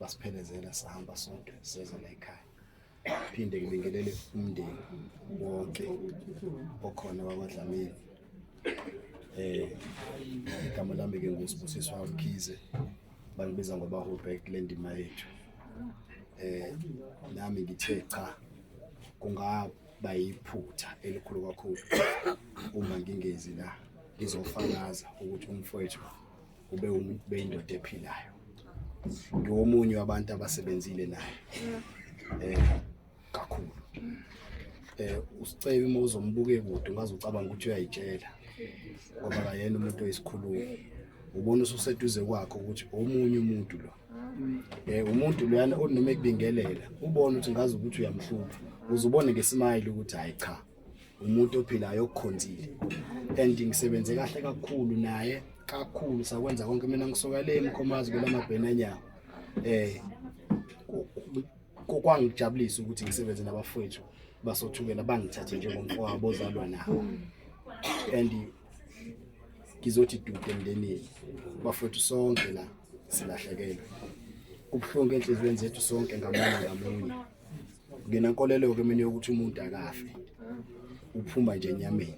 Basiphelezela sahamba sonke seza la ekhaya. Phinde ngibingelele umndeni wonke okhona wakwaDlamini. Igama lami ke nguSibusiso Mkhize, bangibiza ngoba Hubek kule ndima yethu. Nami ngithe cha, kungaba yiphutha elikhulu kakhulu uma ngingezi la ngizofakaza ukuthi umfowethu ube ubeyindoda ephilayo. Ngiwomunye wabantu abasebenzile naye kakhulu. USicebi uma uzombuka ekude ungaze ucabanga ukuthi uyayitshela, ngoba akayena umuntu oyisikhulumi. Ubona ususeduze kwakhe ukuthi omunye umuntu lo, umuntu loyana onoma ekubingelela ubone ukuthi ngazi ukuthi uyamhlupha, uzubone ngesmile ukuthi hayi cha, umuntu ophilayo okukhonzile. And ngisebenze kahle kakhulu naye kakhulu, sakwenza konke. Mina ngisuka le eMkhomazi kwelamabhenanyawo, kwangijabulisa ukuthi ngisebenze nabafowethu basoThukela, bangithathe njengomfowabo ozalwa nabo. And ngizothi dude emndenini, bafowethu, sonke la silahlekelwe, kubuhlungu enhliziyweni zethu sonke ngamunye ngamunye. Nginenkolelo-ke mina yokuthi umuntu akafe, uphuma nje enyameni.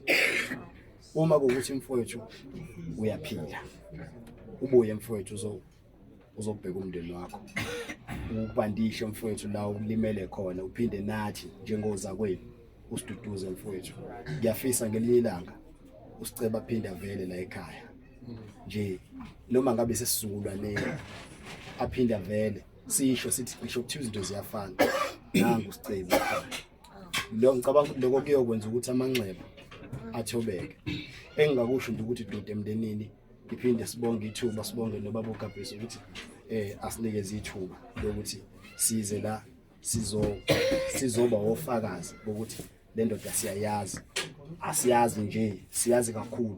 Uma kuwukuthi mfowethu uyaphila, ubuye mfowethu uzobheka umndeni wakho, ubandishe mfowethu la ulimele khona, uphinde nathi njengozakwenu usiduduze mfowethu. Ngiyafisa ngelinye ilanga uSiceba aphinde avele la ekhaya nje, noma ngabe sesizukulwaneni, aphinde avele, sisho sithi cisho kuthiwa izinto ziyafana, nangu uSicebi lo. Ngicabanga ukuthi lokho kuyokwenza ukuthi amanxeba athobeke. Engingakusho nje ukuthi dude emndenini, ngiphinde sibonge ithuba, sibonge nobaba uGabhesi ukuthi asinikeze ithuba lokuthi size la sizoba ofakazi bokuthi le ndoda siyayazi. Asiyazi nje, siyazi kakhulu.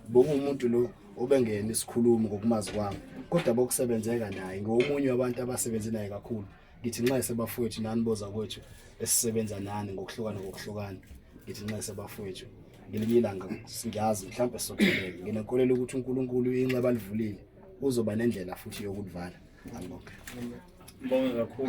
Bokuwumuntu lo obengena isikhulumi ngokumazi kwami, kodwa bokusebenzeka naye, ngomunye wabantu abasebenze naye kakhulu. Ngithi nxese bafowethu nani boza kwethu esisebenza nani ngokuhlukana ngokuhlukana, ngithi nxese bafowethu. Ngelinye ilanga ngiyazi mhlawumbe sizotholeka. Nginenkolelo ukuthi uNkulunkulu inxeba alivulile uzoba nendlela futhi yokulivala. Angibonge. Ngibonge kakhulu.